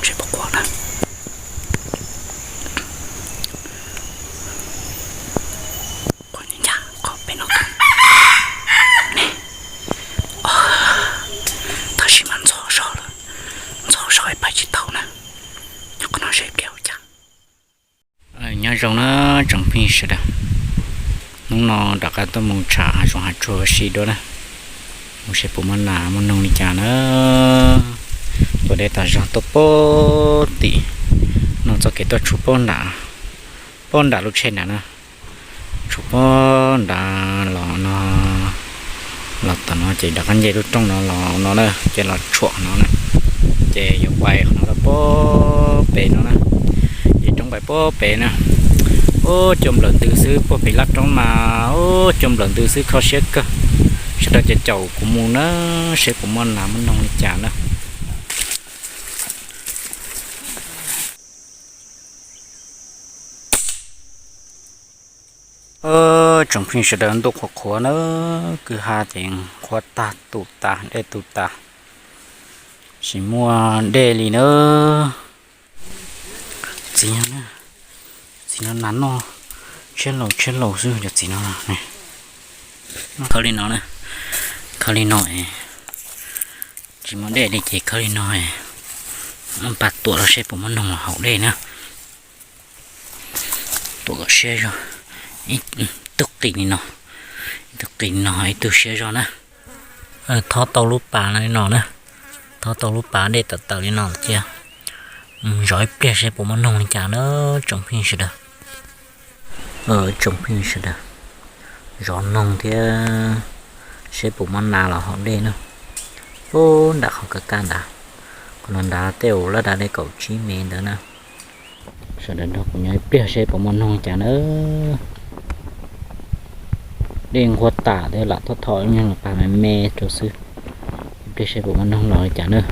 Seb puas quaj na. Quaj ncaj ncaj qhov pem no. Ne, tab sis mas ntxhov zog lawm, ntxhov zog pais tsis tau na. Nyob qhov no seb pliag ua cas. Nyob zoo na tsoom phooj ywg sawv daws, hnub no rov qab tuaj mus tsham hav zoov hav tsuag ua si dua na, mus seb puas muaj nas muaj noog li cas na. Tuaj deb tas zog tuaj puag tim no txoj kev tuaj tshuam puag nram, puag nram lub tsheb nram na, tshuam puag nrad los no, los tom no ces rov qab nce lub roob no los no na, ces los tshuam no na, ces yuav pais qhov no rau puag pem no na, ces roob pais puag pem na. Ub, cua nplawm ntws xwb, puag pem laj roob mas ub, cua nplawm ntws xwb, kho siab kawg. Sawv daws caum caum kuv mus na, seb puas muaj nas muaj noog li cas na. Tsoom phooj ywg sawv daws, ntuj qhuav qhuav na, kwj ha ces nqhuab tag tu tas, dej tu tas, tsis muaj dej li na. Txiv, txiv no nas noj tshiab laus tshiab laus xwb cov txiv no. Khawb li no na, khawb li no, tsis muaj dej li ces khawb li no, npaj tuam los seb puas muaj noog los haus dej na. Tuam kom siab zog, ib tug qis li no, ib tug qis li no, ib tug siab zog na. Thob tau lub pas no li no na, thob tau lub pas dej tawm tawm li no cia, zov ib pliag seb puas muaj noog li cas na tsoom phooj ywg sawv daws. Tsoom phooj ywg sawv daws, zov noog thiab seb puas muaj nas los haus dej na. Ub, nram qhov kaj kaj nrad, qhov no nrad tej zaum laj dav li kaum tsib mev ntawd na. Sawv daws nrog kuv nyob ib pliag seb puas muaj noog li cas na. Dej nqhuab tas thiab lam thoj thoj nyuag los pas me me rau xwb. Ib pliag seb puas muaj noog los li cas na.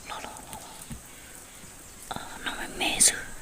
Los los los, no me me xwb.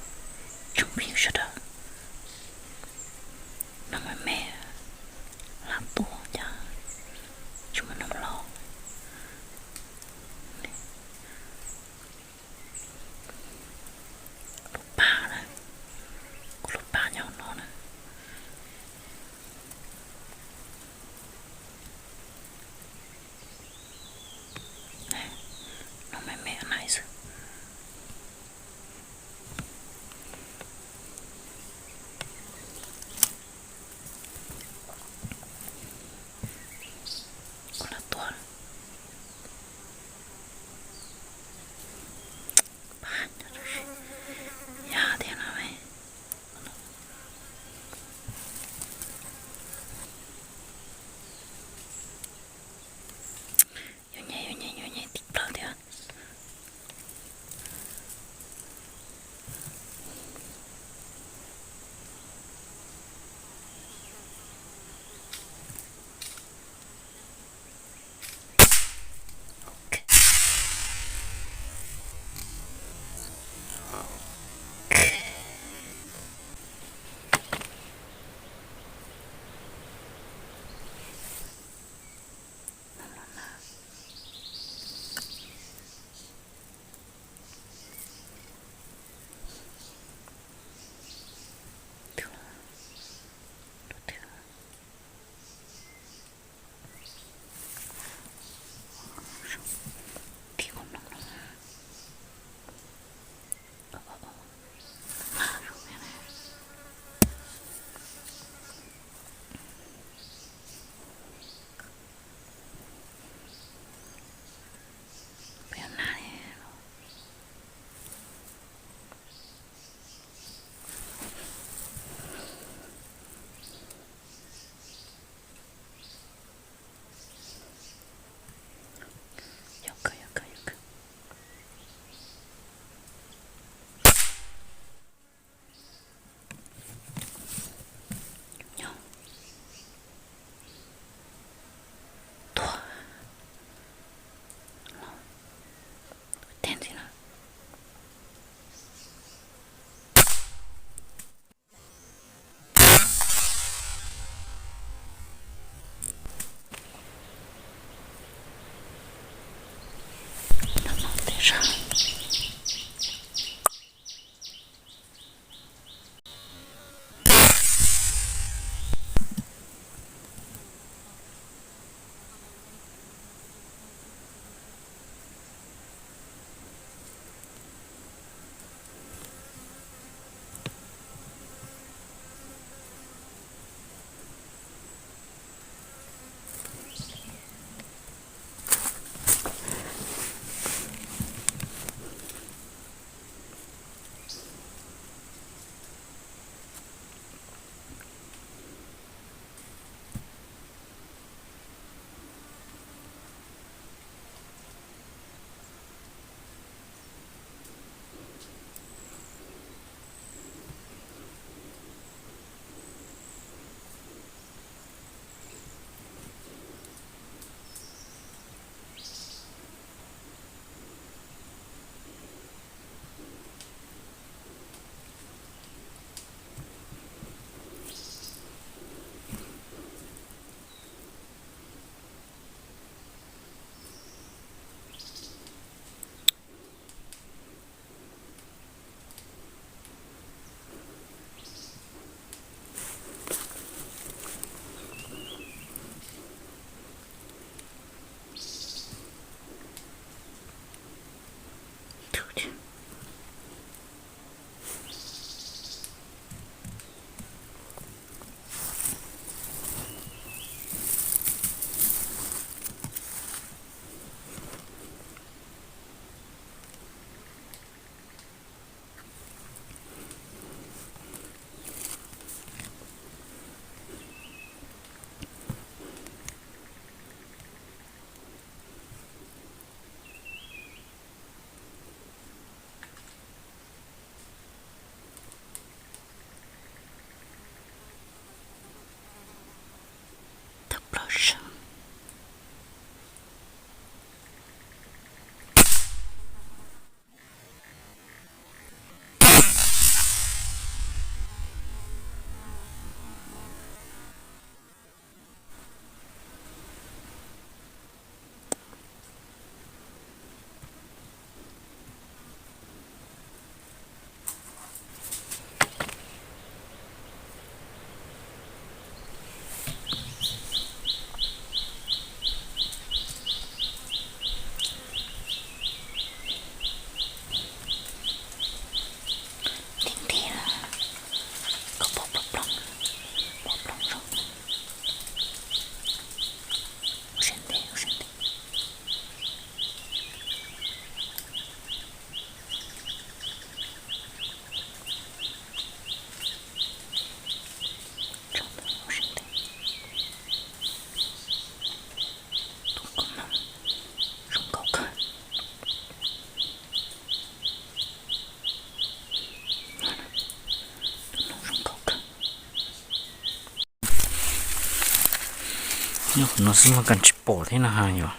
Nyob qhov no xwb mas kav tsis pom thiab no ha yom.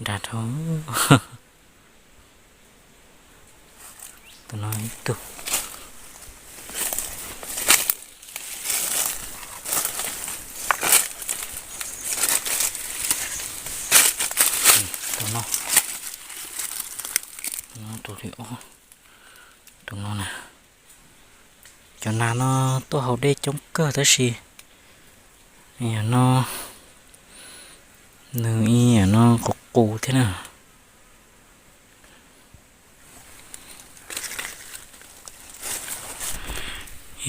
Dag dhau. Tus no ib tug. Tus no, tus no, tus li ob, tus no na. Cov nas no tuaj haus dej coob kawg tab sis yam no nws ib yam no qus qus thiab na.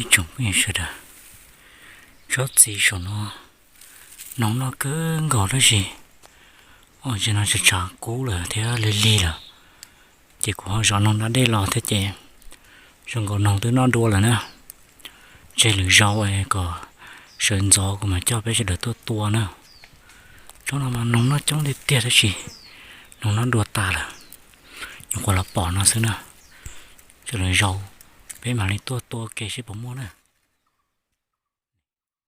Ib tsoom phooj ywg sawv daws, tsob txiv saum no noog noj kawg nkaus tab sis, o, tsis no tshav tshav kub lawm thiab lig lig lawm, ces kuv ho zov noog da dej los thiab ces zoo nkaus noog twb noj dua lawm na. Tseg lwm zaus kom sawv ntxov kuv mam coj peb sawv daws tuaj tua na. Tsob no mas noog noj coob tiag tiag tab sis noog noj dua tas lawm, nyuam qhuav los pom no xwb na. Tseg lwm zaus peb mam li tuaj tua ke seb puas muaj na.